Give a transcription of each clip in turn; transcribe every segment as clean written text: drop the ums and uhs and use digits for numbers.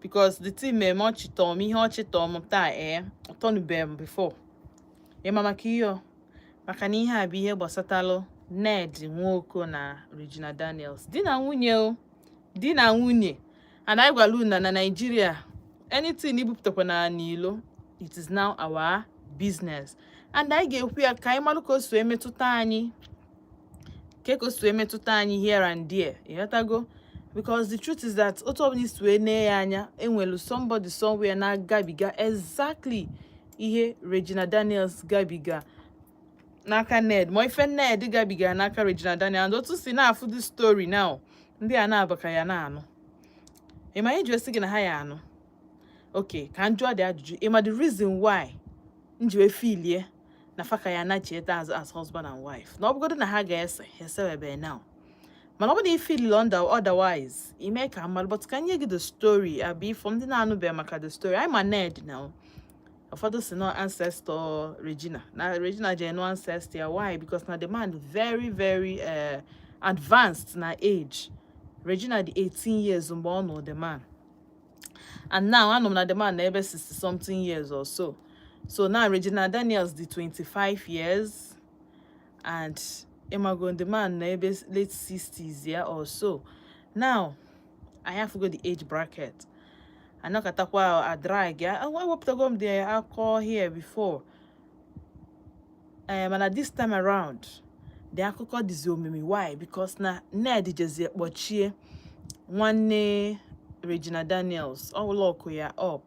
Because the thing mere m ọchị tọọ m, ihe ọchị tọọ m taa, ee, ọtọnubeghị m before. Ịma maka ihe ọ maka na ihe a bụ ihe gbasatalụ Ned Nwoko na Regina Daniels, di na nwunye o, di na nwunye. And anyị gwara unu na na Nigeria, anything ibupụtakwa na n'ilo, it is now our business, and anyị ga-ekwu ya ka anyị marụ ka o si wee metụta anyị, ka o si wee metụta anyị here and there. Ịghọtago? Because the truth is that otu ọbụla isi wee nee ya anya, enwelu somebody somewhere na-agabiga exactly ihe Regina Daniels gabiga n'aka Ned, ma ife Ned gabigara n'aka Regina Daniels. And otu si na-afụ this story now, ndị a na-abaka ya na-anụ. Ịma ihe ji esi gị na ha ya anụ? Okay, ka m jụọ dị ajụjụ. Ịma the reason why m ji wee feelie na fa ka ya anachieta as husband and wife, na ọ bụgodo na ha ga-ese, ha esewebe now, mana ọ bụ na i feel under otherwise, ime ka mmadụ. But ka nye gị the story abi ifo ndị na-anụbeghị maka the story. Anyị ma Ned now, ụfọdụ si na ancestor Regina, na Regina je no ancestor ya. Why? Because na the man very very advanced na age. Regina dị 18 years mgbe ọ nụ the man, and now anọ m na the man na ebe 60 something years or so. So now Regina Daniels dị 25 years and ịmago the man na ebe late 60s ya or so. Now I have to go the age bracket anọkatakwa adrag ya. Ewepụtago m the akọ here before, ee, mana this time around the akụkọ dịzi omimi. Why? Because na Ned jezie kpọchie nwanne Regina Daniels, ọ lock ya up.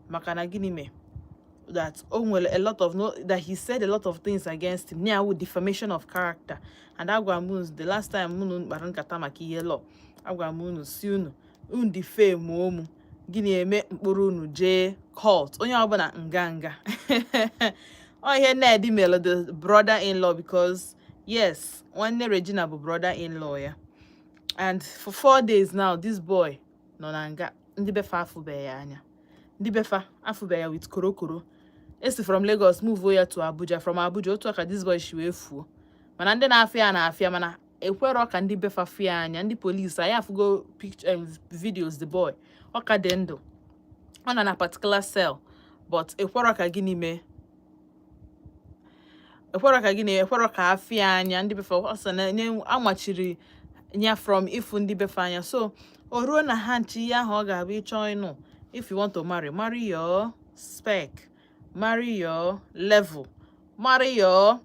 Maka na gịnị mee? That o nwere a lot of, no, that he said a lot of things against him now, with defamation of character. And agwara m unu the last time unu kpara nkata maka ihe law, agwara m unu si unu unu defame omu, gịnị eme mkpụrụ unu jee court, onye ọbụla nga nga. Ọ ihe Ned mere the brother-in-law, because yes, nwanne Regina bụ brother-in-law ya. And for 4 days now, this boy nọ na nga. Ndị befa afụbeghị ya anya, ndị befa afụbeghị ya with korokoro. Esi from Lagos move ya to Abuja, from Abuja otu aka this boy shi wee fuo. Mana ndị na-afịa ya na-afịa, mana ekwerọ ka ndị befa fịa anya. Ndị polisi anyị afụgo picture, videos the boy. Ọ ka dị ndụ, ọ nọ na particular cell, but ekwerọ ka gịnị mee, ekwerọ ka gịnị, ekwerọ ka afịa anya ndị befa. Ọ sị na nye amachiri ya from ịfụ ndị befa anya. So o ruo na ha nchi ihe ahụ ọ ga-abụ ịchọ ịnụ. If you want to marry, marry your spec, marry your level, marry your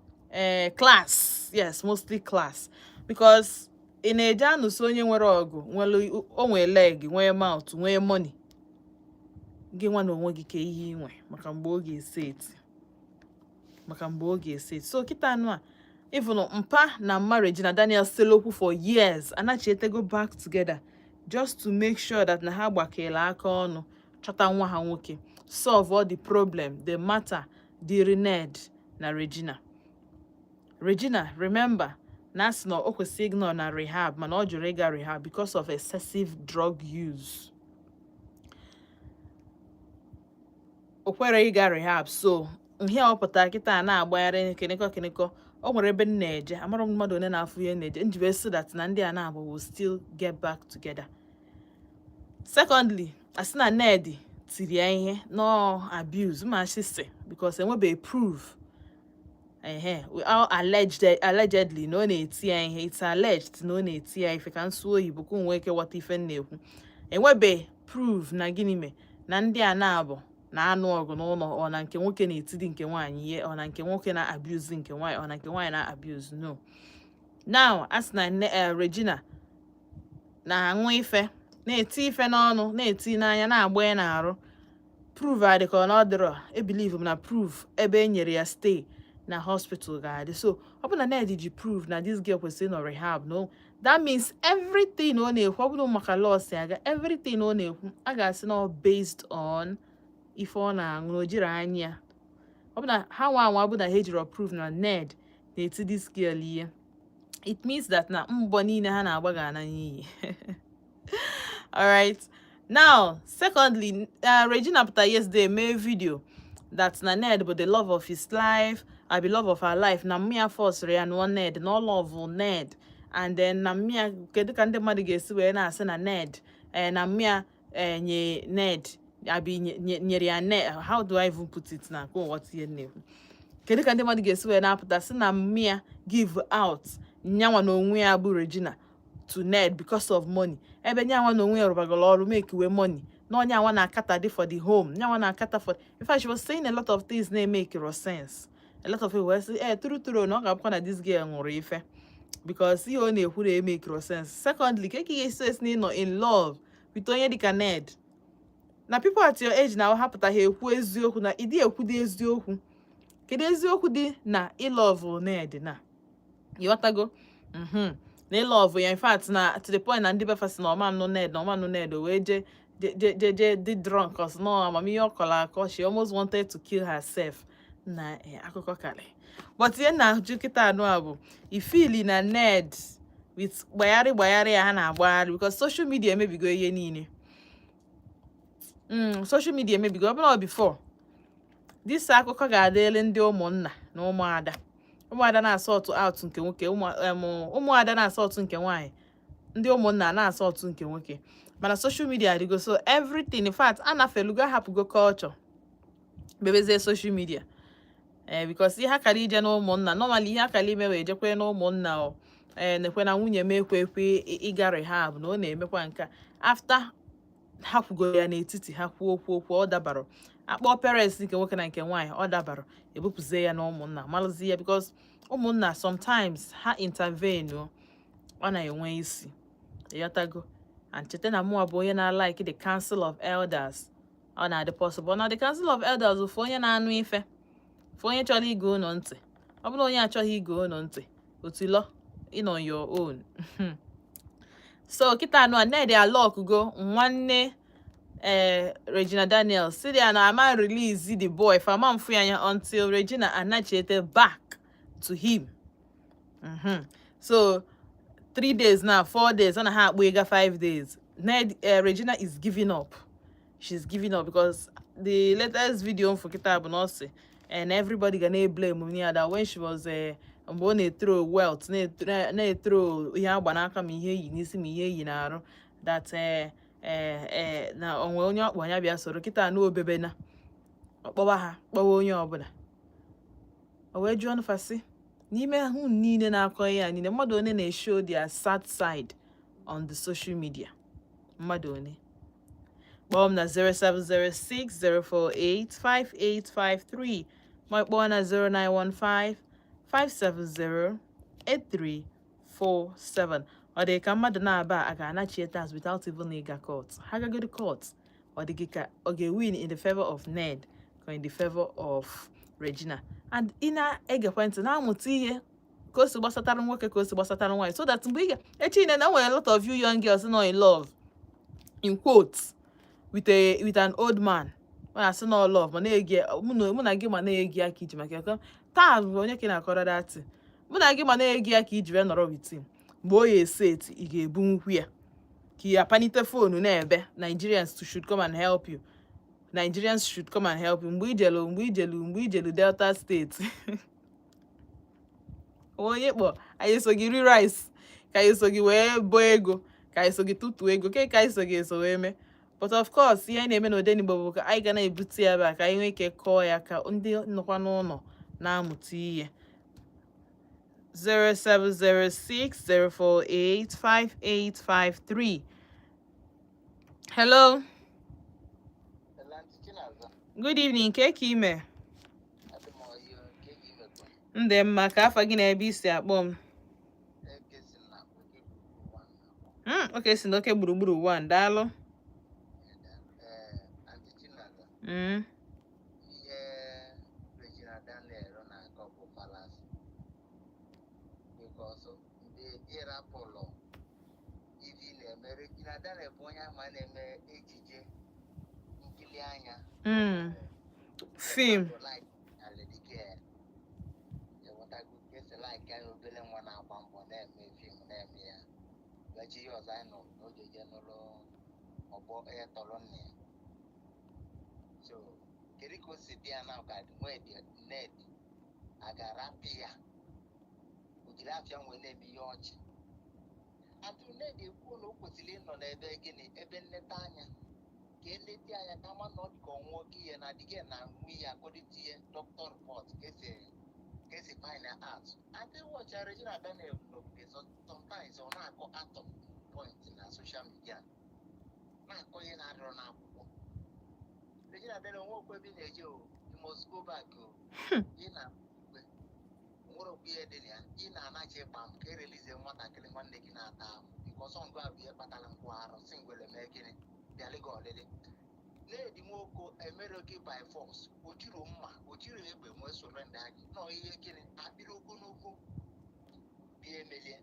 class. Yes, mostly class, because ị na-eje anụso onye nwere ọgụ, nwere o nwee leg, nwee mouth, nwee money. Gị nwa na onwe gị ka ihe inwe maka mgbe ọ ga-ese eti, maka mgbe ọ ga-ese eti. So kịta anụ a, even mpa na mma Regina Daniels sele okwu for years, anachietego back together just to make sure that na ha gbakere aka ọnụ chọta nwa ha nwoke, solve all the problem, the matter dịrị Ned na Regina. Regina, remember na asị na o kwesịrị ịnọ na rehab, mana ọ jụrụ ịga rehab because of excessive drug use. O kwere ịga rehab. So ihe ọ pụtara kịta na-agbagharị kenekọ kenekọ. O nwere ebe m na-eje, amara m mmadụ onye na-afụ ihe na-eje njibe so that na ndị a na-abụ will still get back together. Secondly, asị na Ned tiri ya ihe, no abuse ma sị, because enwebeghị proof. Ehe, we all alleged, allegedly na ọ na-eti ya ihe. It's alleged na ọ na-eti ya ife. Ka nsuo oyibo ka nwee ike ghọta ife m na-ekwu. Enwebe proof na gịnị mee na ndị a na-abụ na-anụ ọgụ n'ụlọ, ọ na nke nwoke na-etidi nke nwaanyị ihe, ọ na nke nwoke na-abuse nke nwaanyị, ọ na nke nwaanyị na-abuse. No, now a sị na Regina na-aṅụ ife, na-eti ife n'ọnụ, na-eti n'anya, na-agba ya n'arụ. Proof adị ka ọ na ọ dịrọ. Ebelieve m na proof ebe e nyere ya stay na hospital ga-adị. So ọ bụ na Ned ji proof na this girl kwesịrị ịnọ rehab, no, that means everything ọ na-ekwu, ọ bụrụ maka law si aga, everything ọ na-ekwu a ga-asị na ọ based on ife ọ na-aṅụ, na o jiri anya ya. Ọ bụ na ha nwa anwa bụ na ha ejiri proof na Ned na-eti this girl ihe, it means that na mbọ niile ha na-agba ga-ana n'iyi. Alright, now secondly, Regina pụtara yesterday mee video that na Ned bụ the love of his life, abi love of her life, na mmịa forced ya nụọ Ned, na ọ love Ned. And then na mmịa, kedu ka ndị mmadụ ga-esi wee na-asị na Ned, na mmịa Nye Ned abi nyere ya Ned. How do I even put it na ka nghọta ihe m na-ekwu? Kedu ka ndị mmadụ ga-esi wee na-apụta si na mmịa give out nyanwa na onwe ya bụ Regina to Ned because of money, ebe nyanwa na onwe ya rụbagoro ọrụ make we money, na onye anwa na-akata dị for the home, nyanwa na-akata for? In fact, she was saying a lot of things na-emake no sense. A lot of people were say, true true, na ọ ga-abụkwa na this girl ṅụrụ ife, because ihe ọ na-ekwu na-emake no sense. Secondly, ka ị ga-esi esi na ịnọ in love with onye dịka Ned, na people at your age na hapụta ha ekwu eziokwu, na ịdị ekwudo eziokwu? Kedu eziokwu dị na ịlove Ned na ịghọtago na ịlove ya? In fact, na to the point na ndị befa si na ọma nụ Ned, na ọma nụ Ned, o wee je je je je dị drunk, cause no amamihe ọ kọrọ akọ. She almost wanted to kill herself na akụkọ karị. But ihe na-ajụ kịta anụ a bụ ifili na Ned with gbagharị gbagharị ya ha na-agbagharị, because social media emebigo ihe niile. Social media emebigo. Ọ bụla before this, akụkọ ga-adịrị ndị ụmụnna na ụmụada. Ụmụada na-asort out nke nwoke, ụmụada na-asort nke nwaanyị, ndị ụmụnna na-asort nke nwoke, mana social media adịgo, so everything, in fact, anafelugo, ahapụgo culture, bebezie social media. Because ihe akara ije na ụmụnna normally, ihe akara ime wee jekwe na ụmụnna o nekwe na nwunye m ekwe ekwe ịga rehab, na ọ na-emekwa nke a. After ha kwugoro ya n'etiti ha, kwuo okwu okwu ọ dabara, akpọọ parents nke nwoke na nke nwaanyị, ọ dabara, ebupụzie ya na ụmụnna malụzie ya, because ụmụnna sometimes ha intervene o, ọ na-enwe isi, ịghọtago? And cheta na mụnwa bụ onye na-like the council of elders. Ọ na-adị possible na the council of elders fụ onye na-anụ ife, fụ onye chọrọ ige unu ntị. Ọ bụrụ onye achọghị ige unu ntị, otilo in on your own. So kịta anụ a, Ned alọkụgo nwanne Regina Daniels, si ya na ama release the boy for ama mfu ya anya until Regina anachiete back to him. So 3 days now, 4 days, ọ na ha akpọ ịga 5 days. Ned, Regina is giving up. She's giving up because the latest video for kịta bụ na ọ sị and everybody ga na-blame ya that when she was mgbe ọ na-ethrow wealth, na-ethrow ihe agba n'aka, ma ihe eyi n'isi, ma ihe eyi n'arụ, that na onwe onye ọkpọ ya bịa soro kịta na obebe na ọkpọwa ha, kpọwa onye ọbụla. O wee jụọ nfasị n'ime ahụ niile na-akọ ihe a niile, mmadụ one na-eshow their sad side on the social media? Mmadụ one? Kpọọ m na 07060485853, ma kpọọ na 09155708347. Ọ dị ka mmadụ na-aba a ga-anachiete as without even ịga court. Ha gagodi court, ọ dị gị ka ọ ga-win in the favor of Ned ka in the favor of Regina? And ị na-egekwe ntị, na-amụta ihe, ka o si gbasatara nwoke, ka o si gbasatara nwaanyị, so that mgbe ị ga echi na nwere a lot of you young girls nọ in love, in quotes, with an old man, ọ na-asị na love, ma na-ege mụ na gị, ma na-ege ya ka iji maka ya taa bụ onye ka ị na-akọrọ datị mụ na gị, ma na-ege ya ka iji wee nọrọ with him. Mgbe o ya ese eti, ị ga-ebunwukwu ya ka ị apanite phone na-ebe, "Nigerians should come and help you, Nigerians should come and help you." Mgbe ijelu Delta State, onye kpọ anyị so gị ri rice, ka anyị so gị wee boo ego, ka anyị so gị tụtụọ ego, ke ka anyị so gị eso wee mee. But of course, ihe anyị na-eme n'Odenigbo bụ ka anyị ga na-ebute ya ebe a, ka anyị nwee ike kọọ ya, ka ndị nọkwa n'ụlọ na-amụta ihe. 07060485853. Hello. Hello, Aunty Chinaza. Good evening. Ke ka ime? Adị m ọyị, nke gị imekwa? Ndị mma. Ka afa gị na ebe isi akpọ m? Eke si na oke gburugburu ụwa na-akpọ. Oke si na oke gburugburu ụwa, daalụ. Ee, Aunty Chinaza, ihe Regina Daniel na-akọ bụ fallacy. Because ndị ịrapụlụ ife ị na-eme, Regina Daniel bụ onye ama na-eme ejije nkili anya. Film. Like na Lady Girl. Ịghọtago ka esi like ya, obere nwa na-agba mbọ na-eme film na-eme ya. Gachi ihe ọzọ anyị nụrụ na o ji eje n'ụlọ ọgbọ ihe tọrọ nna ya. So kedu ka o si dị ya na ka nwee Ned a ga-arapụ ya, o jiri afịa nwee na-eme ihe ọchị? Atụ Ned ekwuo na o kwesịrị ịnọ n'ebe gịnị, ebe nleta anya. Ka eleti anya ka ama na ọ dị ka ọnwụ oke ihe na adịghị na nwunye, according to ihe doctor report ka esi find out. I think watch Regina Daniel n'ogige. Sometimes ọ na-akọ out of point na social media, na-akọ ihe na-adịrọ n'akwụkwọ. Regina Daniel, nwe okwu ebe ị na-eje o. You must go back o. Ị na nwere okwu ihe dị na ya, ị na-anachi ịkpa m ka erelize nwatakịrị nwanne gị na-ata ahụ, because ọngụ a bụ ihe kpatara nkwụ arụ si ngwere mee gịnị bịalị gị ọlịlị na-edi nwoke emere gị by force. O jiri mma, o jiri egbe nwee surrender gị nọ ihe gịnị, akpịrị ogologo bịa emelie,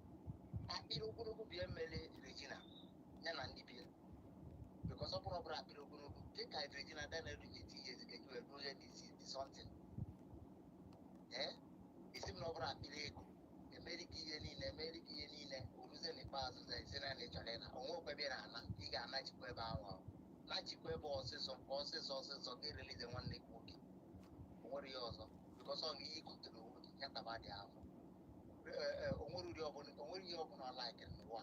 akpịrị ogologo bịa emelie Regina ya na ndị bịa, because ọ bụrụ akpịrị ogologo dị ka Regina Daniel dị 18 years ga-eji wee bụrụ onye dị 60 something. Ee, esi m na ọ bụrụ akpịrị ego emeri gị ihe niile, emeri gị ihe niile, oruzie n'ikpeazụ esi na ị chọrọ ịna onwe okwe na ana ị ga-anachikwa ebe ahụ nachikwa ebe ọsịsọ ọsịsọ ọsịsọ ga erelize nwanne gị nwoke. O nwere ihe ọzọ, because ọ ihe ikutere onwe gị ya taba dị ahụ. Onwere ụdị ọbụla, onwere ihe ọbụla ọ laikiri n'ụwa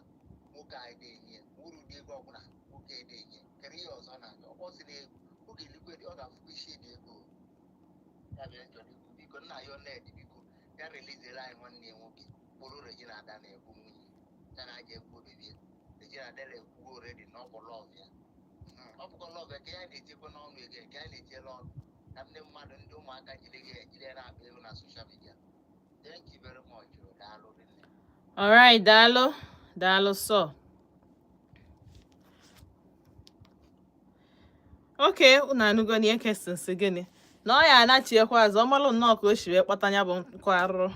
nwoke a ede enye, nwere ụdị ego ọbụla nwoke ede enye. Kedu ihe ọzọ na-achọ? Ọ sị na ego oge eluigwe dị, ọ ga-afụkwa isi dị ego ya bịa chọrọ ikwu. Biko, nna ya Ned, biko, ya relizere anyị nwanne ya nwoke kpụrụ Regina Ada na-egbu nwunye ya na aja egwu obibie. Regina Ada na-ekwugo already na ọ bụ love ya. Ọ bụkwa love ya ka ya na-etiekwa n'ọnụ ego ka ya na-etiela ọnụ ka ndị mmadụ, ndị ụmụaka jiri ya ejiri ya na-akpa ego na social media. Thank you very much. Daalụ rinne. Alright, daalụ, daalụ. So okay, unu anụgo na ihe Kestin si gịnị na ọ ya anachiekwa azụ. Ọmalụ nnọọ ka o si wee kpata ya bụ nkụ arụrụ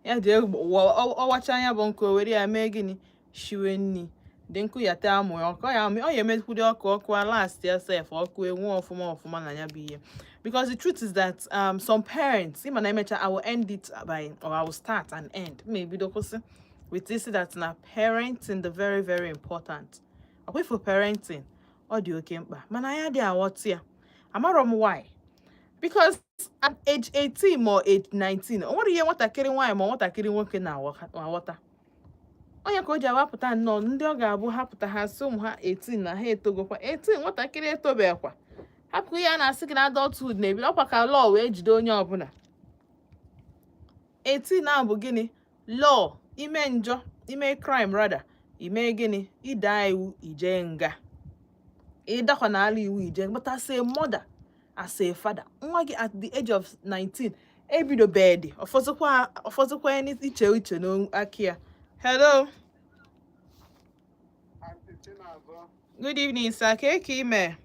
ya ji ọwacha ya bụ nkụ, o were ya mee gịnị? Shiwe nni dị nkụ ya tee amụ ya ọkụ ya ọ ya emekwudi ọkụ ọkụ a last ya sef, ọkụ enwe ọfụma ọfụma na ya bụ ihe. Because the truth is that some parents, ịma na emecha, I will end it by, or I will start and end, ma ebido kwụsị with this, that na parenting the very very important. Ọkwa ifo parenting, ọ dị oke mkpa, mana anyị adịghị aghọta ya. Amarọ m why, because at age 18 ma age 19, o nwere ihe nwatakịrị nwaanyị ma nwatakịrị nwoke na-aghọta. Onye ka o ji awapụta nnọọ ndị ọ ga-abụ ha pụta, ha sị ụmụ ha 18 na ha etogokwa. 18, nwatakịrị etobekwa. Hapụ ihe a na-asị gị na adulthood na-ebido ọkwa ka law wee jide onye ọbụla. 18 ahụ bụ gịnị? Law ime njọ, ime crime, rather ime gịnị, ịda iwu, ije nga, ịdakwa n'ala iwu, ije. But as a mother, as a father, nwa gị at the age of 19 ebidobedị ọfọzụkwa ọfọzụkwa iche uche n'aka ya. Hello. Aunty Chinazọ. Good evening, sir. Ka ka ime?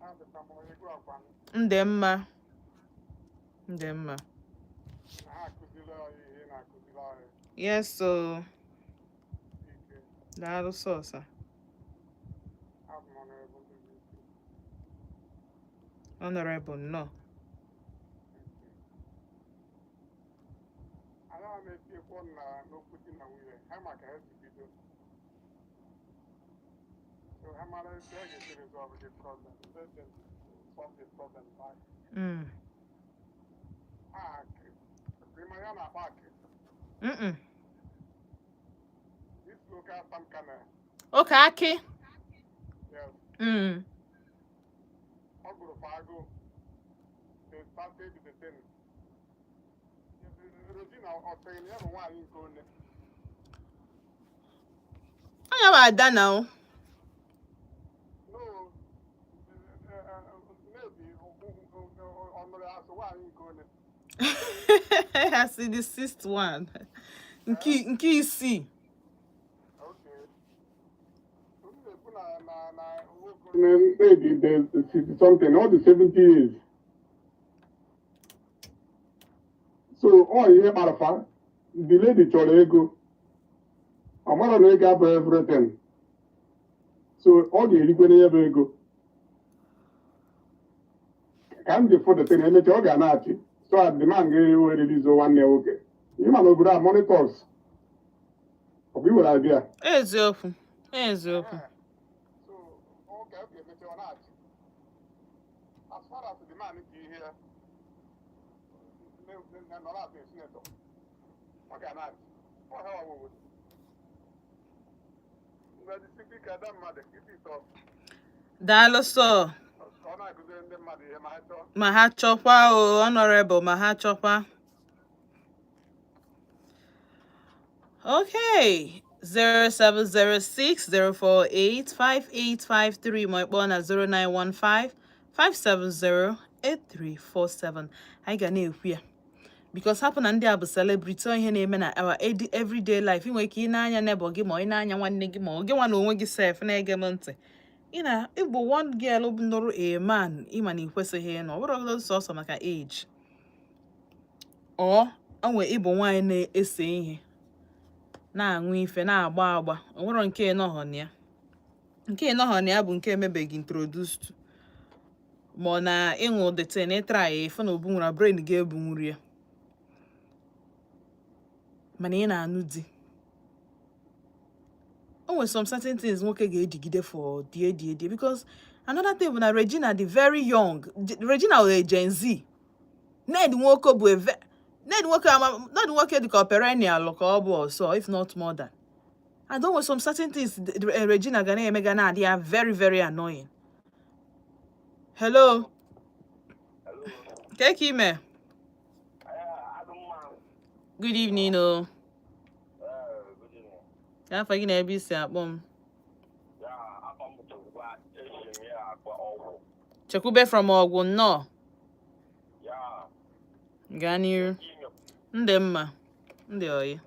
Adịkwa m egwu akwa. Ndị mma, ndị mma. Na ha akụziri anyị ihe na-akụziri anyị. Yes, so Ike. Daalụ sọsọ. Abụ m Honorable BBC. Honorable, nnọọ. Thank you. Anaghị m etinyekwu na n'okwu di na nwunye ha maka ha si bido. So ha mara etu a ga-esi resolve the problem. Let them solve the problem by akị. Ịma ya na-akpọ akị. This local palm kernel. Oke akị. Yes. Ọ gụrụ fa agụụ. They started the thing. Regina, ọ sịrị na ya bụ nwaanyị nke one? Onye bụ ada na o? No, maybe ọ nụrụ ya asụ nwaanyị nke one. Asị the sixth one, nke isii. Okay. M na-ekwu na nwoke maybe the 60 something, all the 70 years. So ọ ihe kpara fa, the lady chọrọ ego. Ọ mara na ego abụghị everything. So ọ ga-erikwe n'ihe bụ ego. Ka m ji fụ the thing, emechaa ọ ga na-achị. So the man ga-ewe release nwanne ya nwoke. Ịma na obodo a, money talks. Ọ bụ iwere idea. Eziokwu, eziokwu. So, ọ ga-emecha ọ na-achị. As far as the man ji ihe ya nọrọ as a senator, ọ ga na-achị. Ọ ha ọwụwụ. Mgbe jisi ike ada mmadụ, keep it up. Daalụ sọ. Ọ na-akụziri ndị mmadụ ihe ma ha chọọ. Ma ha chọkwa o, Honorable, ma ha chọkwa. Okay, 07060485853, ma ịkpọọ na 09155708347. Anyị ga na-ekwu ya because hapụ na ndị a bụ celebrity, ọ ihe na-eme na our everyday life. Ị nwere ike ị na-anya neighbor gị, ma ị na-anya nwanne gị, ma ọ gị nwa na onwe gị sef na-ege m ntị, ị na ịbụ one girl nụrụ a man ịma na ị kwesịghị ịnụ. Ọ bụrụ sọsọ maka age, ọ onwe ịbụ nwaanyị na-ese ihe, na-aṅụ ife, na-agba agba. O nwero nke ịnọghọ na ya, nke ịnọghọ na ya bụ nke emebeghị introduced, ma ọ na ịṅụ the thing, ịtry ya, ịfụ na obu nwere brain ga-ebunwuru ya. Mana ị na-anụ di, o nwere some certain things nwoke ga-ejigide for die die die, because another thing bụ na Regina dị very young. Regina wụ a Gen Z. Ned Nwoko bụ a Ned Nwoke ama Ned Nwoke dị ka perennial ka ọ bụ ọsọ, if not more than. And o nwere some certain things Regina ga na-eme ga na-adị ya very very annoying. Hello. Ke ka ime? Good evening o. Ka afọ gị na ebe isi akpọ m? Chekwube from Ọgwụ, nnọọ. Gaa n'iru. Ndị mma, ndị oyi.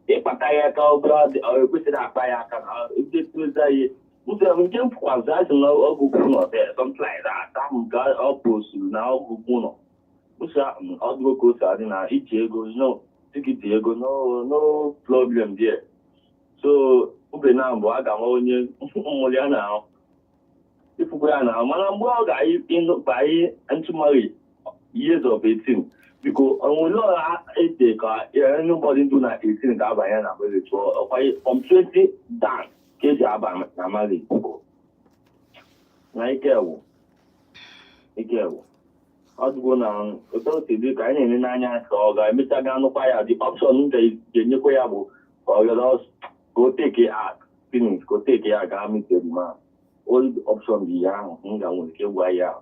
Ịkpata ya aka obere, ọ ekwesịrị akpa ya aka na ndetoza ya nke nke m fụkwazị asị na ọgụgụ nọ there, something like that, ahụ nke ọ posturu na ọgụgụ nọ ụsa ọdụgo ka o si adị na iji ego no tikiti ego, no problem there. So obe na mbụ a ga-ama onye mmụrụ ya na-ahụ ifukwa ya na, mana mgbe ọ ga-ịnụkpa ntụmarị years of 18, biko onwere ọha ede ka anybody ndụ na 18 ga-abanye na marriage, ọkwa from 20 down ka eji aba na marriage na ike wụ ike wụ. Ọ dịgo na otu o si dị ka anyị na-ele n'anya ka ọ ga-emecha ga anụkwa ya. The option m ga-enyekwa ya bụ ka ọ rịọrọ ka o take out finish, ka o take ya gaa meet the man. Only option bụ ihe ahụ m ga nwere ike gwa ya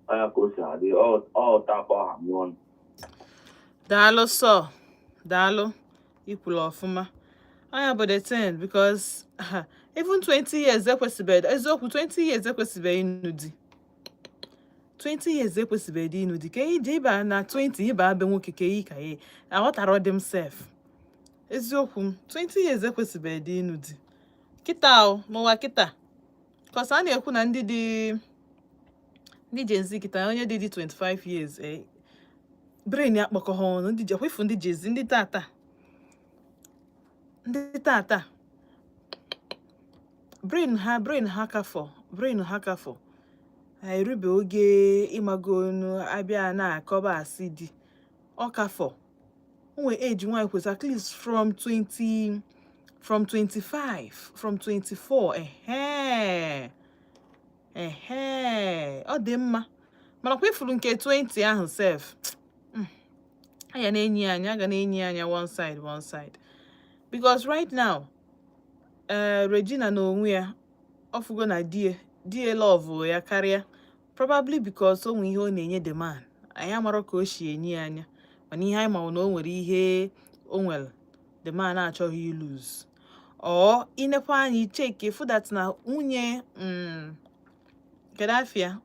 anya ka o si adị ọ takọ ha n'ọnụ. Daalụ sọ, daalụ, ikwulu ọfụma. Anya bụ the thing, because even 20 years ekwesịbeghị, eziokwu, 20 years ekwesịbeghị ịnụ di. 20 years ekwesịbeghị ịnụ di. Ka ije ịba na 20, ịba be nwoke ka eyi ka ya aghọtara dị m sef. Eziokwu m, 20 years ekwesịbeghị ịnụ di kịta o n'ụwa kịta, cause a na-ekwu na ndị dị, ndị Gen Z kịta, onye dị 25 years, brain ya kpọkọ ha ọnụ. Ndị jekwa ifu ndị Gen Z, ndị tata, ndị tata, brain ha kafọ, brain ha kafọ ha erube oge ịmago onu abịa na-akọba asị di ọ kafọ. O nwere age nwaanyị kwesịrị, at least from 20, from 25, from 24. Ehe ehe, ọ dị mma, mana kwa ifuru nke 20 ahụ sef, anya na-enyi anya, aga na-enyi anya one side, one side, because right now, Regina na onwe ya ọfụgo na die love ya karịa, probably because o nwe ihe ọ na-enye the man. Anyị amarọ ka o si enye ya anya, mana ihe anyị ma na o nwere ihe o nwere the man achọghị ilose. Ọ inekwa anya cheki fụ that na nwunye kedu afịa,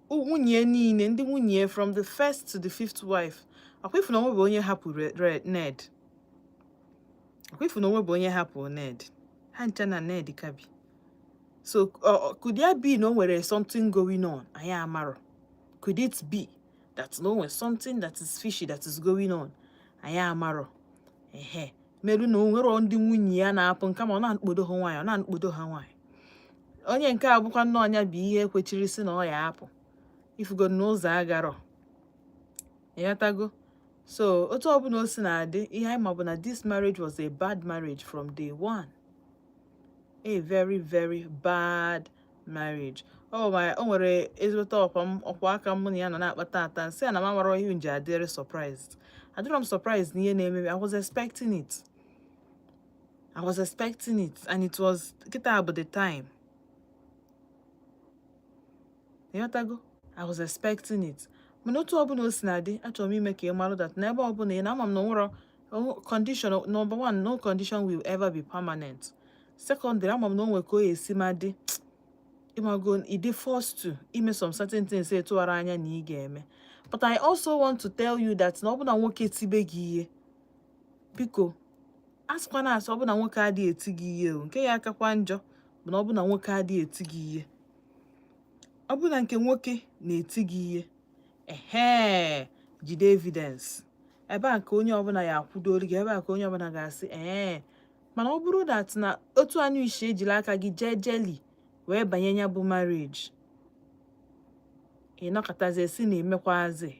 nwunye niile, ndị nwunye from the first to the fifth wife, akwa ifu na onwe bụ onye hapụ Ned, akwa ifu na onwe bụ onye hapụ Ned, ha ncha na Ned kabi. So could there be na o nwere something going on anyị amarọ? Could it be that na o nwere something that is fishy that is going on anyị amarọ? Ehe, meru na o nwere ndị nwunye ya na-apụ nke ma ọ na-akpodo ha nwaanyị, ọ na-akpodo ha nwaanyị. Onye nke a bụkwa nnọọ ọnya bụ ihe ekwechiri si na ọ ya apụ ifugo n'ụzọ agarọ, ịghọtago? So otu ọbụla o si na-adị, ihe anyị ma bụ na this marriage was a bad marriage from day one, a very, very bad marriage. Oh my, o nwere ezigbote ọkwa ọkwa aka mụ na ya nọ na-akpata ata nsị a na m amara ihe nji adịrị surprised. Adịrọ m surprised n'ihe na-eme. I was expecting it, I was expecting it, and it was kịta bụ the time. Ịghọtago? I was expecting it. Mana otu ọbụla o si na-adị, achọrọ m ime ka ị marụ that n'ebe ọbụla ị na, ama m na onwero condition. Number one, no condition will ever be permanent. Secondary, ama m na o nwe ka o esi ma dị, ịmago, ị dị forced to ime some certain things etụghara anya na ị ga-eme. But I also want to tell you that na ọ bụ na nwoke tibe gị ihe, biko asịkwana asị ọ bụ na nwoke adịghị eti gị ihe o. Nke ya akakwa njọ bụ na ọ bụ na nwoke adịghị eti gị ihe. Ọ bụ na nke nwoke na-eti gị ihe, ehe, jide evidence. Ebe a ka onye ọbụla ya akwụdoro gị, ebe a ka onye ọbụla ga-asị ee. Mana ọ bụrụ that na otu anyụ isi ejila aka gị jee jeli wee banye ya bụ marriage, ị nọkọtazi si na emekwazi,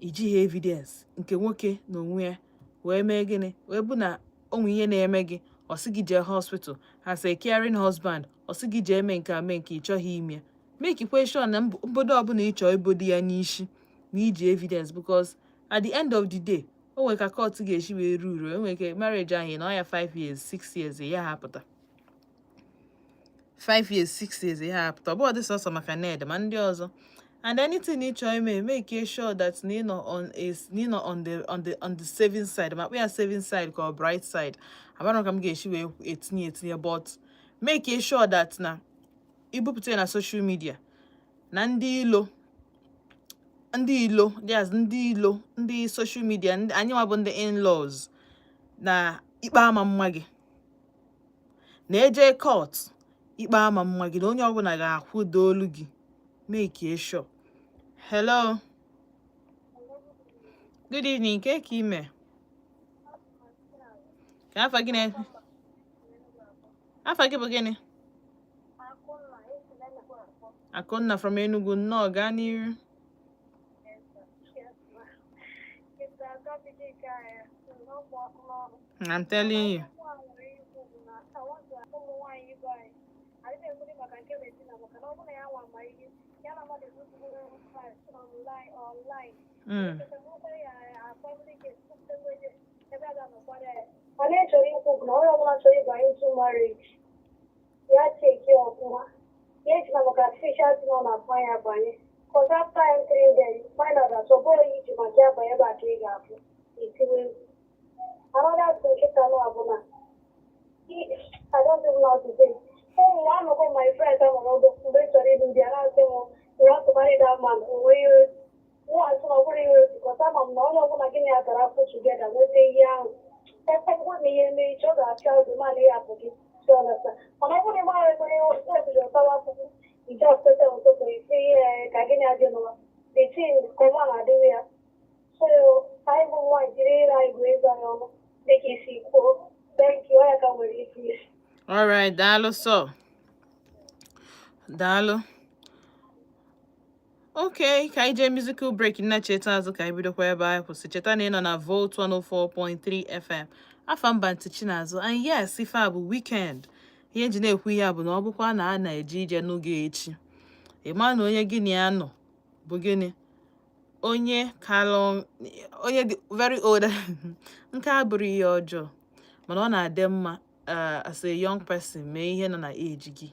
ijighị evidence, nke nwoke na onwe ya wee mee gịnị, wee bụ na onwe ihe na-eme gị, ọ sị gị jee hospital as a caring husband, ọ sị gị jee mee nke a, mee nke ị chọghị ime ya, make question na mbodo ọbụla ị chọọ ibodi ya n'isi na iji evidence, because at the end of the day, o nwere ka court ga-esi wee ruo uru. Enwere ike marriage ahụ na ọ ya 5 years, 6 years, ya hapụta 5 years, 6 years, ya hapụta. Ọ bụghị sọsọ maka Ned ma ndị ọzọ. And anything ị chọọ ime, make sure that na ị nọ on a na ị nọ on the saving side, ma kpọ ya saving side ka ọ bright side, amarọ ka m ga-esi wee etinye etinye, but make sure that na ibupụta ya na social media na ndị ilo, ndị ilo, yes, ndị ilo, ndị social media, ndị anyị nwa bụ ndị in-laws na ikpe ama mma gị, na-eje court, ikpe ama mma gị, na onye ọbụla ga-akwụdo olu gị. Make sure. Hello, good evening. Ke ka ime? Ka afa gị na afa gị bụ gịnị? Akụnna from Enugu, nnọọ, gaa n'iru. It's a topic I'm telling you. Ụmụ nwaanyị ibe anyị adịghị ekwuri maka nke na-esi na maka na ọ bụrụ na ya nwa ma ihe ya na mmadụ ebutugoro online online mana ị chọrọ ikwu bụ na onye ọbụla chọrọ ịbanye into marriage, ya cheki ọfụma, ya ejina maka artificial thing ọ na-akpọ ya banye, cause after entering there, you find out that ọ bụghị iji maka ya banye ebe a ka ị ga-afụ itiwe egwu. Another thing nkịta nọ bụ na I don't even know how to say. Ụmụ anụkọ my friends amụrụ ogo mgbe ị chọrọ ịlụ di ya na-asị m, "You want to marry that man?" Onwe ihe mụ asị na ọ bụrụ ihe otu, because ama m na onye ọbụla gị na ya gara afọ together nweta ihe ahụ, ebe ọ bụrụ na ihe mee iche, ọ ga-apịa obi ma na ịhapụ gị. So understand? Mana ọ bụrụ na ị mara ebe ebido tawa akwụkwọ ije ọtụtụ ụtụtụ isi ihe ka gị na-adị n'ụwa, the thing kọma na-adịrị ya. So anyị bụ nwaanyị jiri ire anyị gụọ ego anyị ọnụ dịka isi kwuo. Thank you. Ọ ya ka nwere ike isi. All right, daalụ sọ. Daalụ. Okay, ka anyị jee musical break, nna, cheta azụ ka anyị bidokwa ebe anyị kwụsị. Cheta na ị nọ na Volt 104.3 FM. Afa mba ntị Chinazụ. And yes, ife a bụ weekend. Ihe nji na-ekwu ihe a bụ na ọ bụkwa na a na-eje ije n'oge echi. Ị ma na onye gị na ya nọ bụ gịnị? Onye kalụ, onye dị very old. Nke a bụrụ ihe ọjọọ. Mana ọ na-adị mma, as a young person, mee ihe nọ na age gị.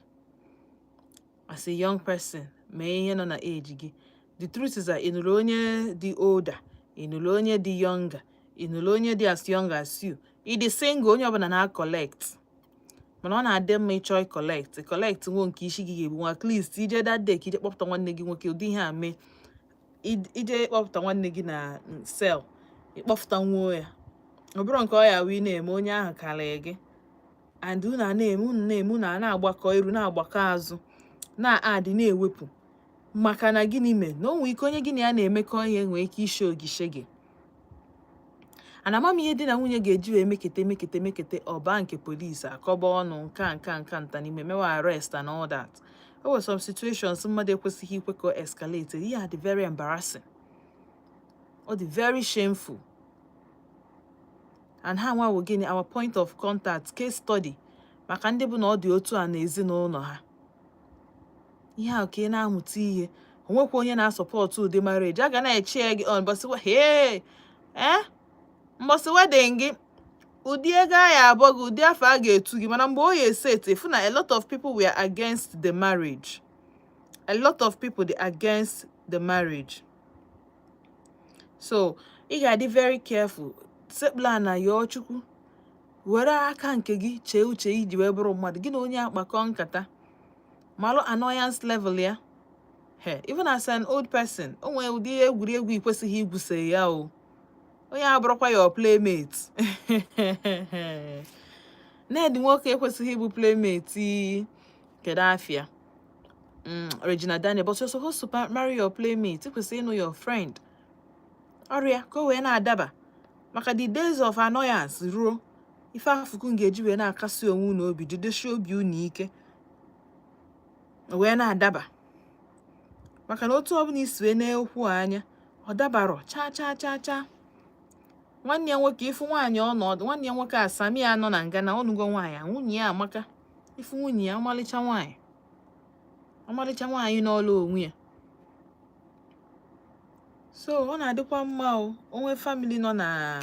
As a young person, mee ihe nọ na age gị. The truth is that ị nụrụ onye dị older, ị nụrụ onye dị younger, ị nụrụ onye dị as young as you, ị dị single, onye ọbụla na-collect. Mana ọ na-adị mma ịchọ ị collect, collect nwo nke isi gị ga-egbu nwa. At least ije that day ka ije kpọpụta nwanne gị nwoke, ụdị ihe a mee, ije kpọpụta nwanne gị na cell, ịkpọpụta nwuo ya. Ọ bụrụ nke ọ ya wụ ị na-eme onye ahụ karịrị gị and unu a na-eme, unu na-eme, unu a na-agbakọ iru, na-agbakọ azụ, na-adị na-ewepụ, maka na gịnị mee na o nwee ike onye gị na ya na-emekọ ihe nwee ike ishe ogishie gị. And ama m ihe di na nwunye ga-eji wee mekete mekete mekete ọba nke polisi akọba ọnụ nka nka nka nta n'ime mewe arrest and all that. O nwere some situations mmadụ ekwesịghị ikwe ka o escalate. Ihe a dị very embarrassing. Ọ dị very shameful. And ha nwa wụ gịnị? Our point of contact, case study maka ndị bụ na ọ dị otu a n'ezinụlọ ha. Ihe a ka ị na-amụta ihe. Onwekwa onye na-asupport ụdị marriage a ga na-eche gị on mbọsị, hey, eh, mbọsị wedding gị, ụdị ego a ya abụọ gị, ụdị afọ a ga-etu gị. Mana mgbe o ya ese etu, na a lot of people were against the marriage. A lot of people dey against the marriage. So ị ga-adị very careful. Sekpula na yọọ Chukwu, were aka nke gị chee uche iji wee bụrụ mmadụ. Gị na onye akpakọ nkata, malụ annoyance level ya. He, even as an old person, o nwere ụdị egwuregwu ị kwesịghị igwuse ya. O onye abụrụkwa your playmate. Ned Nwoke ekwesịghị ịbụ playmate. Kedu afịa Regina Daniel? But you're supposed to marry your playmate. Ị kwesịrị ịnụ your friend ọrịa ka o wee na-adaba, maka the days of annoyance ruo, ife afụkụ ga-eji wee na-akasi onwe unu obi, jidesie obi unu ike, wee na-adaba. Maka na otu ọbụla isi wee na-ekwu anya, ọ dabarọ chaa chaa chaa chaa. Nwanne ya nwoke, ifu nwaanyị, ọnọdụ nwanne ya nwoke asami ya nọ na nga na ọnụgo nwaanyị. Nwunye ya amaka. Ifu nwunye ya, ọmalịcha nwaanyị, ọmalịcha nwaanyị n'ọlụ onwe ya. So ọ na-adịkwa mma o onwe family nọ na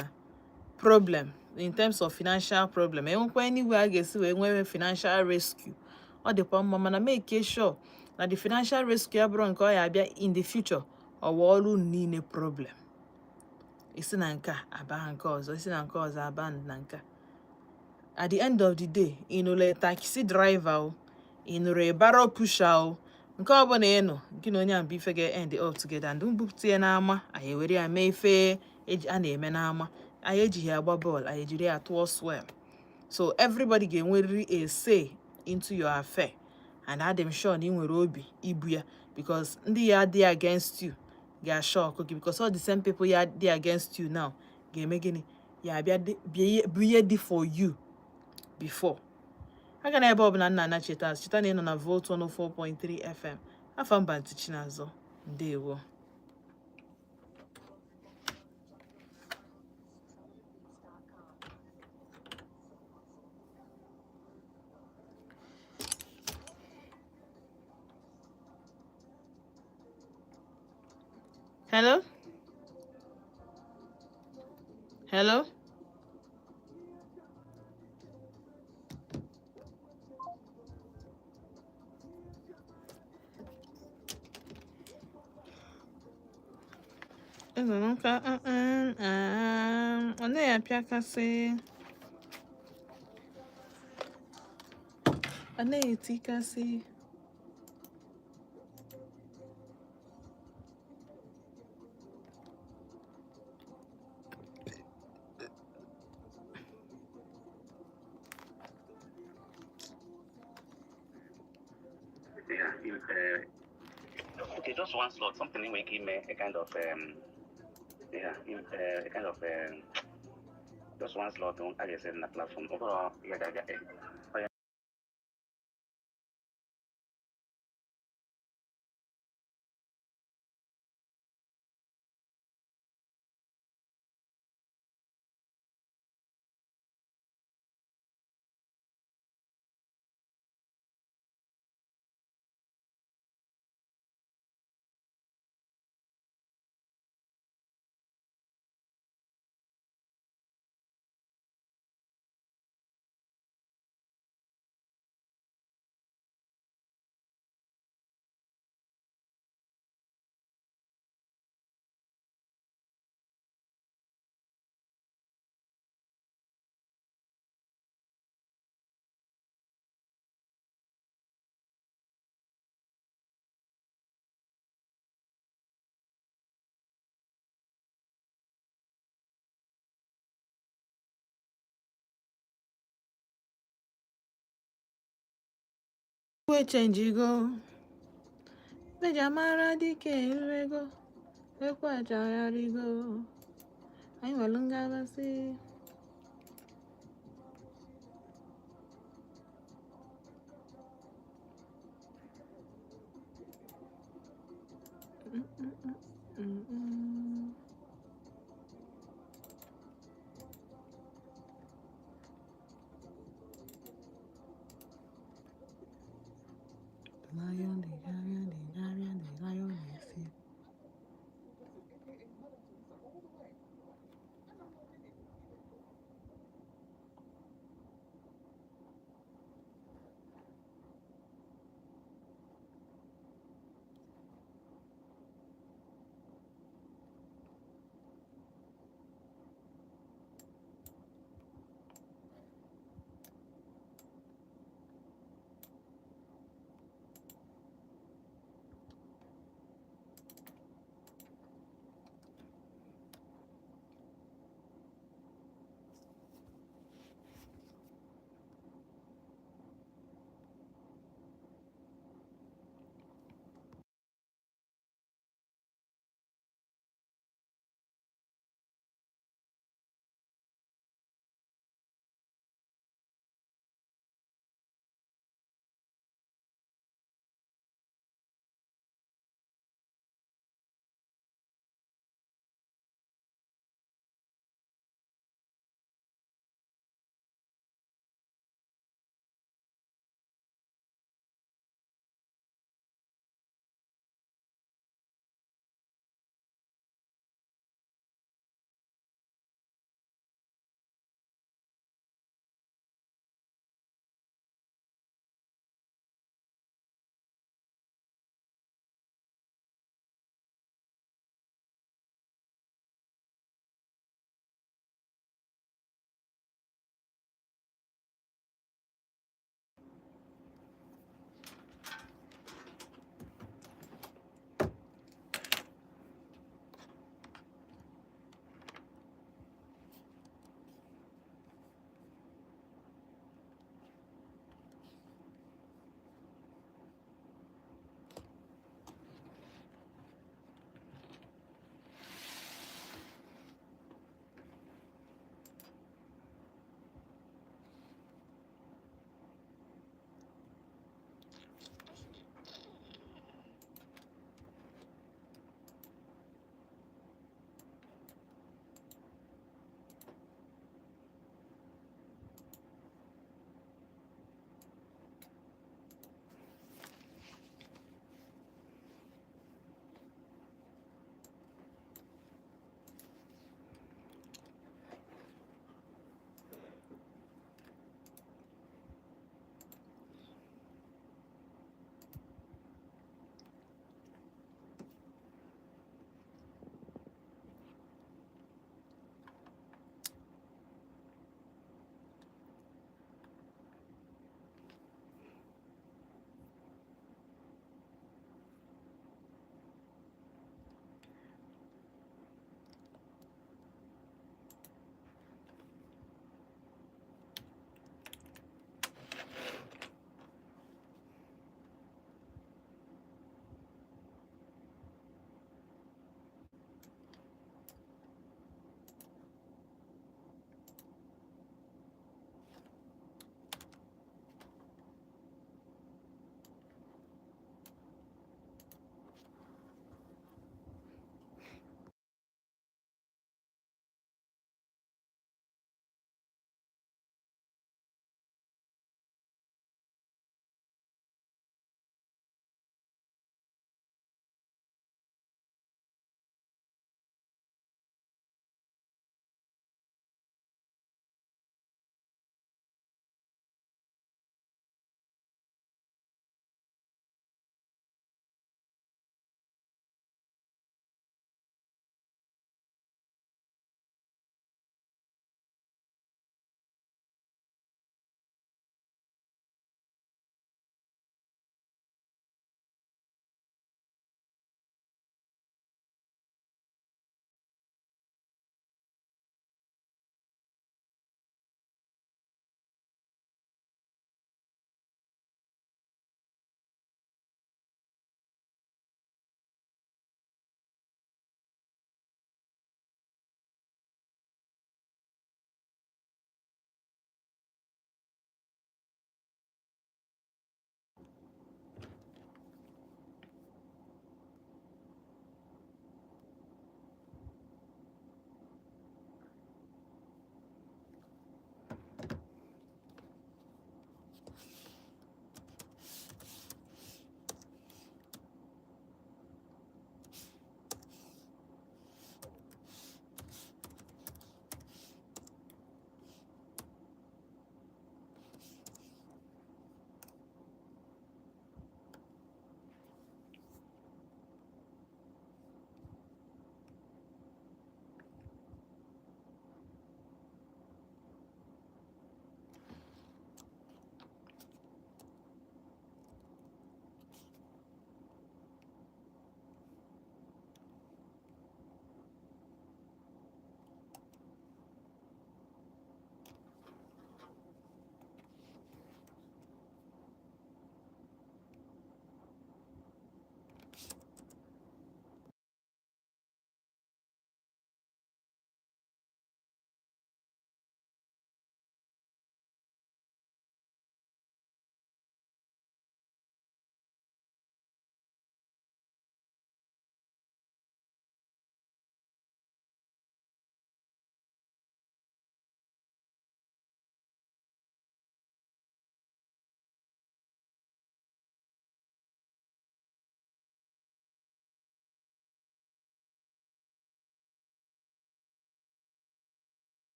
problem in terms of financial problem, enwekwa anywhere a ga-esi wee nwee financial rescue, ọ dịkwa mma. Mana make sure na the financial rescue abụrụ nke ọ ya abịa in the future, ọ wụ ọrụ unu niile problem. Isi na nke a aba nke ọzọ, isi na nke ọzọ aba na nke a. At the end of the day, ị nụrụ taxi driver o, ị nụrụ barrow pusher o, nke ọbụla ị nụ, gị na onye a bụ ife ga-end up together. And mbupụta ya n'ama, anyị ewere ya mee ife a na-eme n'ama. Anyị ejighị agba bọọlụ, anyị ejiri ya tụọ swell. So everybody ga-enwerịrị a say into your affair, and adị m sure na ị nwere obi ibu ya, because ndị ya dị against you ga-shock gị, because all the same people ya dị against you now ga-eme gịnị? Ya abịa bụ ihe dị for you before. Aga na ebe ọbụla nna anacheta azụ, cheta na ị nọ na Volt 104.3 FM. Afa mba ntị Chinazọ, ndewo. Hello? Hello? Eze nka ọ naghị apịakasị, ọ naghị etikasị. Yeah, okay, just one slot, something we give me a kind of yeah, a kind of just one slot on, I guess, in the platform. Overall, yeah. Oh, yeah. Echenjigo eji amara dike eruego, ekwe achagharịgo. Anyị nwere ngabasị. Lion, the lion, the lion, the lion is here.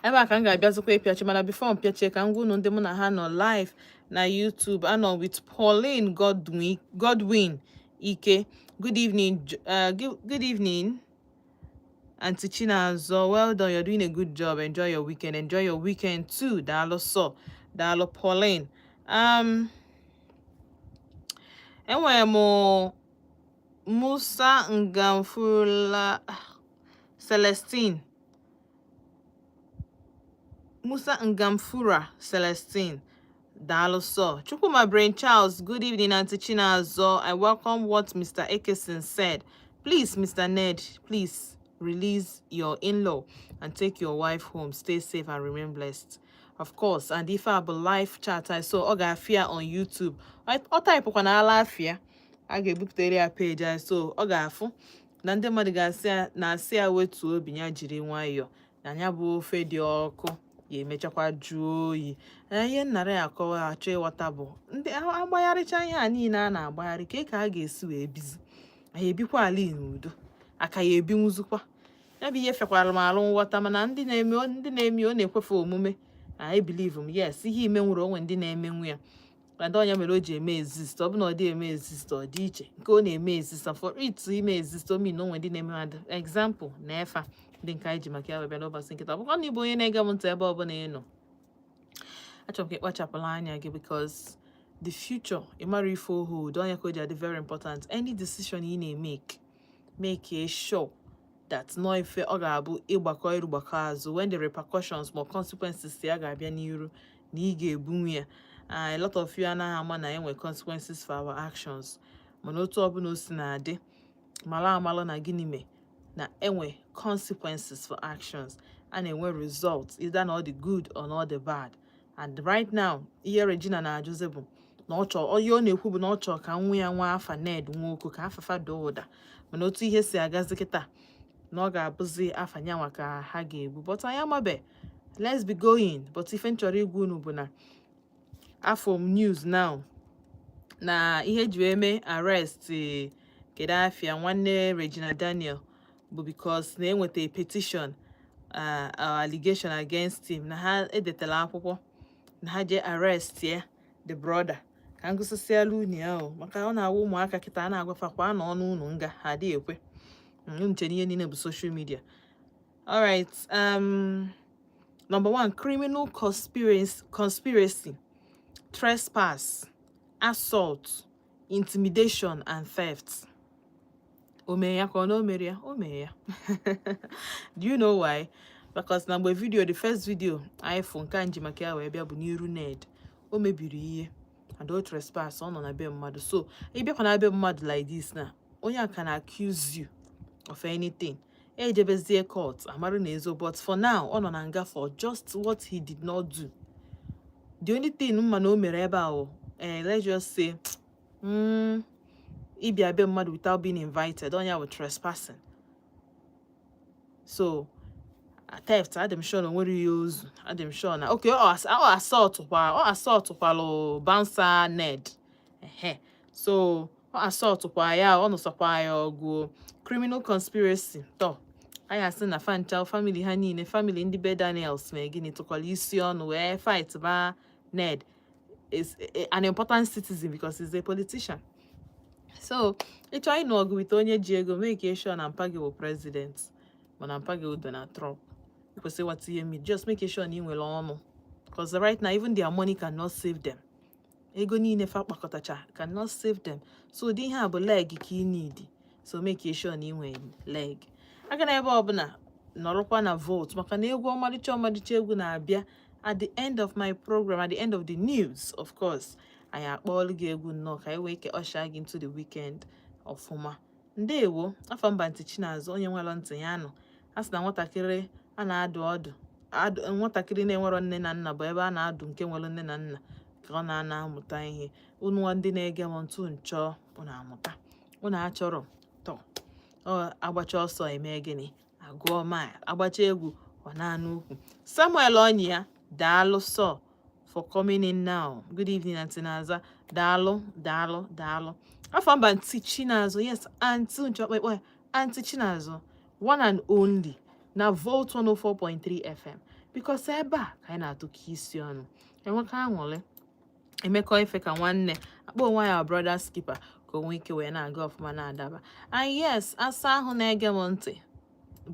Ebe a ka m ga-abịazikwa ịpịachi, mana before m pịachie, ka m gwa unu ndị mụ na ha nọ live na YouTube. Anọ with Pauline Godwin, Godwin Ike. Good evening, good evening, Auntie Chinazo. Well done, you're doing a good job. Enjoy your weekend. Enjoy your weekend too. Daalụ so. Daalụ, Pauline. Enwere m Musa Ngamfula Celestine. Musa Ngamfura Celestine. Daalụ so. Chukwuma Brain Charles, good evening, Auntie Chinazo. I welcome what Mr. Ekeson said. Please, Mr. Ned, please release your in-law and take your wife home. Stay safe and remain blessed. Of course, and if I have a live chat, I saw ọ ga-afịa on YouTube. Ọ typekwa na ala afịa, a ga-ebupụtere ya page anyị, so ọ ga-afụ na ndị mmadụ ga-asị ya na-asị ya wetuo obi, ya jiri nwayọọ na ya bụ ofe dị ọkụ ya emechakwa jụọ oyi. Na ihe nnara ya akọwa achọ ịghọta bụ ndị agbagharịcha ihe a niile a na-agbagharị ka a ga-esi wee bizi anyị, ebikwa ala n'udo, aka ya ebinwuzukwa ya bụ ihe fekwara m alụ nghọta. Mana ndị na-eme ọ na-ekwefe omume. I believe m, yes, ihe ime nwere onwe ndị na-emenwu ya, and ọnya mere o ji eme exist. Ọ bụ na ọ dị eme exist, ọ dị iche nke ọ na-eme exist, and for it to ime exist, o mean na onwe ndị na-eme mmadụ. Example na efa ndị nke anyị ji maka ya wee bịa n'ụbọchị nkịta. Ọ bụkwa na ịbụ onye na-ege m ntị, ebe ọbụla ị nọ, achọrọ m ka ị kpachapụla anya gị, because the future, ị mara ife o hold. Onye ka o ji adị very important, any decision ị na-emake, make sure that nọ ife ọ ga-abụ ịgbakọ iru gbakọ azụ when the repercussions ma consequences ya ga-abịa n'iru na ị ga-ebunwu ya. A lot of you anaghị ama na enwe consequences for our actions, mana otu ọbụla o si na-adị, mara amalụ na gịnị mee na enwe consequences for actions, a na-enwe results, either na ọ dị good or na ọ dị bad. And right now, ihe Regina na-ajụzi bụ na ọ chọọ, ihe ọ na-ekwu bụ na ọ chọọ ka nwa ya nwa afa Ned Nwoko, ka afafa daa ụda. Mana otu ihe si agazi kịta, na ọ ga-abụzi afa nyanwa ka ha ga-ebu, but anyị amabe. Let's be going. But ife m chọrọ igwa unu bụ na afọ m news now na ihe eji wee mee arrest, kedu afịa, nwanne Regina Daniel, bụ because na enweta petition, allegation against him, na ha edetala akwụkwọ na ha jee arrest ya, the brother. Ka m gụsịsịala unu ya o, maka ọ na-awụ ụmụaka kịta a na-agwafakwa anọ ọnụ unu nga ha adịghị ekwe. Unu chere ihe niile bụ social media. Alright, number one, criminal conspiracy, trespass, assault, intimidation and theft. O mere ya ka ọ na o mere ya? O mere ya. Do you know why? Because na mgbe video, the first video anyị fụ nke a nji maka ya wee bịa bụ n'iru Ned, o mebiri ihe and o trespass, ọ nọ na be mmadụ. So ị bịakwa na be mmadụ like this, na onye a can accuse you of anything, ejebezie court, amarụ na ezo. But for now, ọ nọ na nga for just what he did not do. The only thing mma na o mere ebe a wụ, let's just say, ịbịa be mmadụ without being invited, onye bụ trespassing. So theft, adị m sure na o nwere ihe ozu. Adị m sure na okay, ọ assault kwa, ọ assault kwalụ bouncer Ned. Ehe, so ọ assault kwa ya, ọ nụsakwa ya ọgụ. Criminal conspiracy tọ, anyị asị na fancha family ha niile, family ndị be Daniels mee gịnị, tụkwara isi ọnụ wee fight ba. Ned is an important citizen because he's a politician. So ịchọ ịnụ ọgụ with onye ji ego, make sure na mpa gị bụ president, mana mpa gị bụ Donald Trump. Ị kwesịrị ịghọta ihe mi. Just make sure na ị nwere ọnụ, because right now, even their money cannot save them. Ego niile fa kpakọtacha cannot save them. So ụdị ihe a bụ leg ka ị need. So make sure na ị nwere leg. Aga na ebe ọbụla nọrọkwa na Volt, maka na egwu ọmalịcha ọmalịcha egwu na-abịa at the end of my program, at the end of the news. Of course, anyị akpọọlụ gị egwu nnọọ ka anyị wee ke usher gị into the weekend ọfụma. Ndewo. Afọ mba ntị Chinazụ, onye nwere ntị ya nọ. A sị na nwatakịrị a na-adụ ọdụ adụ, nwatakịrị na-enwerọ nne na nna bụ ebe a na-adụ nke nwere nne na nna ka ọ na-ana amụta ihe. Unu ndị na-ege m ntụ nchọ, unu amụta, unu achọrọ tọ ọ agbacha ọsọ eme gịnị, agụọ mile, agbacha egwu ọ na-anụ ukwu. Samuel Ọnyị, daalụ sọ for coming in now. Good evening, Aunty Naza. Daalụ, daalụ, daalụ. Afọ mba ntị Chinazụ, yes, Aunty nchọkpekpe, Aunty Chinazụ, one and only na Volt 104.3 FM. Because ebe a ka anyị na-atụkọ isi ọnụ, enwekọ aṅụrị, emekọ ife ka nwanne, akpọ onwe ya brother's keeper, ka o nwee ike wee na-aga ọfụma, na-adaba. And yes, asa ahụ na-ege m ntị,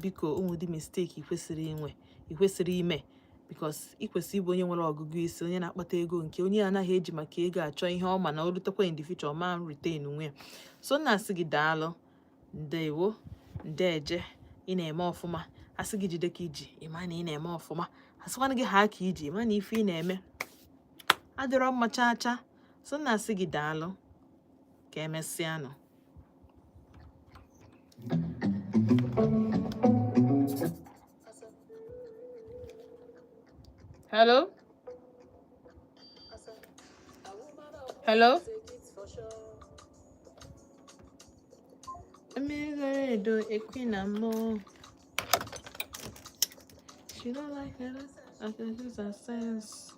biko, ụmụ dị mistake ị kwesịrị inwe, ị kwesịrị ime, because ị kwesịrị ịbụ onye nwere ọgụgụ isi, onye na-akpata ego nke onye anaghị eji maka ego achọ ihe ọ ma na o rutekwa in the future ọ ma retain onwe ya. So nna asị gị daalụ, ndewo, ndeeje, ị na-eme ọfụma. Asị gị jide ka iji, ịma na ị na-eme ọfụma. Asịkwana gị ha ka iji, ịma na ife ị na-eme adịrọ mma chaa chaa. So nna asị gị daalụ, ka emesịanụ. Hello? Hello? Mmiri zoro edo ekwe na mmụọ. She don't like it. I can use her sense.